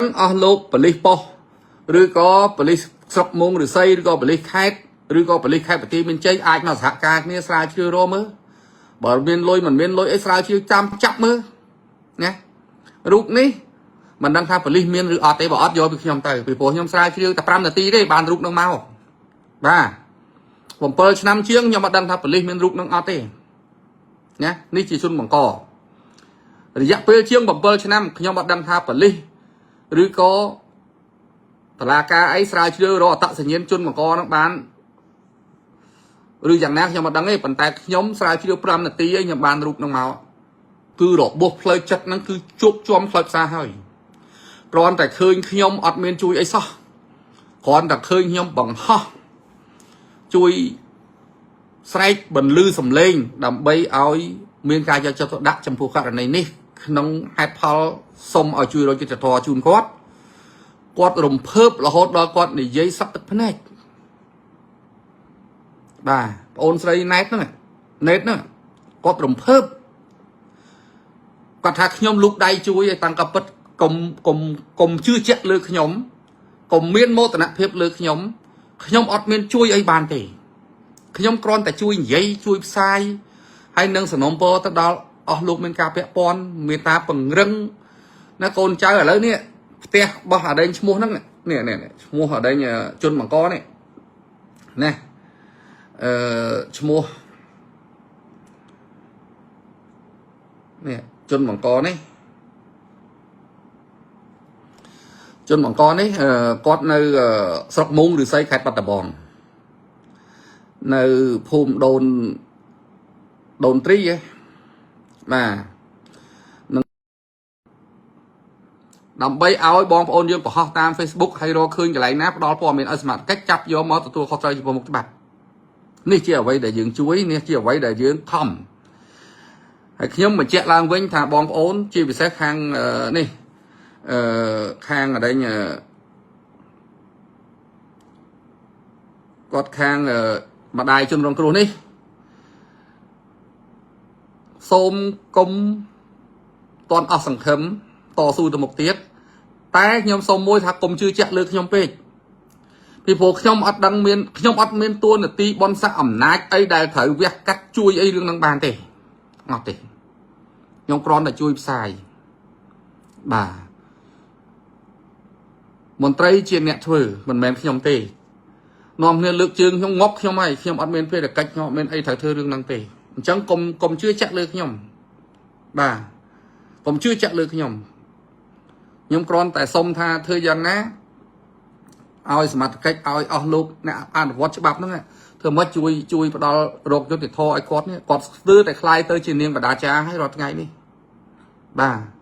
អស់លោកប៉ូលីសប៉ុស្តិ៍ឬក៏ប៉ូលីសស្រុកមងរិស័យឬក៏ប៉ូលីសខេត្តឬក៏ប៉ូលីសខេត្តបន្ទាយមានជ័យអាចមកសហការគ្នាស្រាវជ្រាវរកមើលបើមានលុយមិនមានលុយអីស្រាវជ្រាវចាំចាប់មើលណារូបនេះមិនដឹងថាប៉ូលីសមានឬអត់ទេបើអត់យកពីខ្ញុំទៅពីព្រោះខ្ញុំស្រាវជ្រាវតែ5នាទីទេបានរូបនឹងមកបាទ7ឆ្នាំជាងខ្ញុំអត់ដឹងថាប៉ូលីសមានរូបនឹងអត់ទេណានេះជាជនបង្ករយៈពេលជាង7ឆ្នាំខ្ញុំអត់ដឹងថាប៉ូលីសឬក៏តឡាការអីស្រាវជ្រាវរកអត្តសញ្ញាណជនបង្កនឹងបានឬយ៉ាងណាខ្ញុំអត់ដឹងទេប៉ុន្តែខ្ញុំស្រាវជ្រាវ5នាទីឯងខ្ញុំបានរូបនឹងមកគឺរបួសផ្លូវចិត្តហ្នឹងគឺជោគជាំផ្លូវផ្សារហើយគ្រាន់តែឃើញខ្ញុំអត់មានជួយអីសោះគ្រាន់តែឃើញខ្ញុំបង្ហោះជួយស្រែកបន្លឺសំឡេងដើម្បីឲ្យមានការយកចិត្តទុកដាក់ចំពោះករណីនេះក្នុងហេតុផលសុំឲ្យជួយរកយុត្តិធម៌ជូនគាត់គាត់រំភើបរហូតដល់គាត់និយាយសក់ទឹកភ្នែកបាទប្អូនស្រីណែតហ្នឹងណែតហ្នឹងគាត់រំភើបគាត់ថាខ្ញុំលូកដៃជួយឲ្យតាំងកពិតកុំកុំកុំជឿជាក់លើខ្ញុំកុំមានមោទនភាពលើខ្ញុំខ្ញុំអត់មានជួយអីបានទេខ្ញុំគ្រាន់តែជួយនិយាយជួយផ្សាយហើយនឹងសំណូមពរទៅដល់អស់លោកមានការពាក់ព័ន្ធមេត្តាពង្រឹងណាកូនចៅឥឡូវនេះផ្ទះរបស់អាដែងឈ្មោះហ្នឹងនេះនេះឈ្មោះអាដែងជនបង្កនេះណាអឺឈ្មោះនេះជនបង្កនេះជនបង្កនេះគាត់នៅស្រុកមោងឫស្សីខេត្តបាត់ដំបងនៅភូមិដូនដូនត្រីហ៎បាទនឹងដើម្បីឲ្យបងប្អូនយើងបង្ហោះតាម Facebook ហើយរកឃើញកន្លែងណាផ្ដល់ព័ត៌មានឲ្យសមត្ថកិច្ចចាប់យកមកទទួលខុសត្រូវចំពោះមុខច្បាប់នេះជាអ្វីដែលយើងជួយនេះជាអ្វីដែលយើងខំហើយខ្ញុំបញ្ជាក់ឡើងវិញថាបងប្អូនជាពិសេសខាងនេះអឺខាងអដែងគាត់ខាងម្ដាយជនរងគ្រោះនេះសូមកុំតន់អស់សង្ឃឹមតស៊ូទៅមុខទៀតតែខ្ញុំសូមមួយថាកុំជឿជាក់លើខ្ញុំពេកពីព្រោះខ្ញុំអត់ដឹងមានខ្ញុំអត់មានតួនាទីបនស័កអំណាចអីដែលត្រូវវះកាត់ជួយអីរឿងហ្នឹងបានទេអត់ទេខ្ញុំគ្រាន់តែជួយផ្សាយបាទមន្ត្រីជាអ្នកធ្វើមិនមែនខ្ញុំទេនាំគ្នាលើកជើងខ្ញុំងាប់ខ្ញុំហើយខ្ញុំអត់មានភារកិច្ចខ្ញុំអត់មានអីត្រូវធ្វើរឿងហ្នឹងទេអញ្ចឹងកុំកុំជឿជាក់លើខ្ញុំបាទកុំជឿជាក់លើខ្ញុំខ្ញុំគ្រាន់តែសុំថាធ្វើយ៉ាងណាឲ្យសមត្ថកិច្ចឲ្យអស់លោកអ្នកអនុវត្តច្បាប់ហ្នឹងធ្វើម៉េចជួយជួយផ្ដល់រោគយុត្តិធម៌ឲ្យគាត់នេះគាត់ស្ទើរតែខ្លាយទៅជានាងបដាចាឲ្យរាល់ថ្ងៃនេះបាទ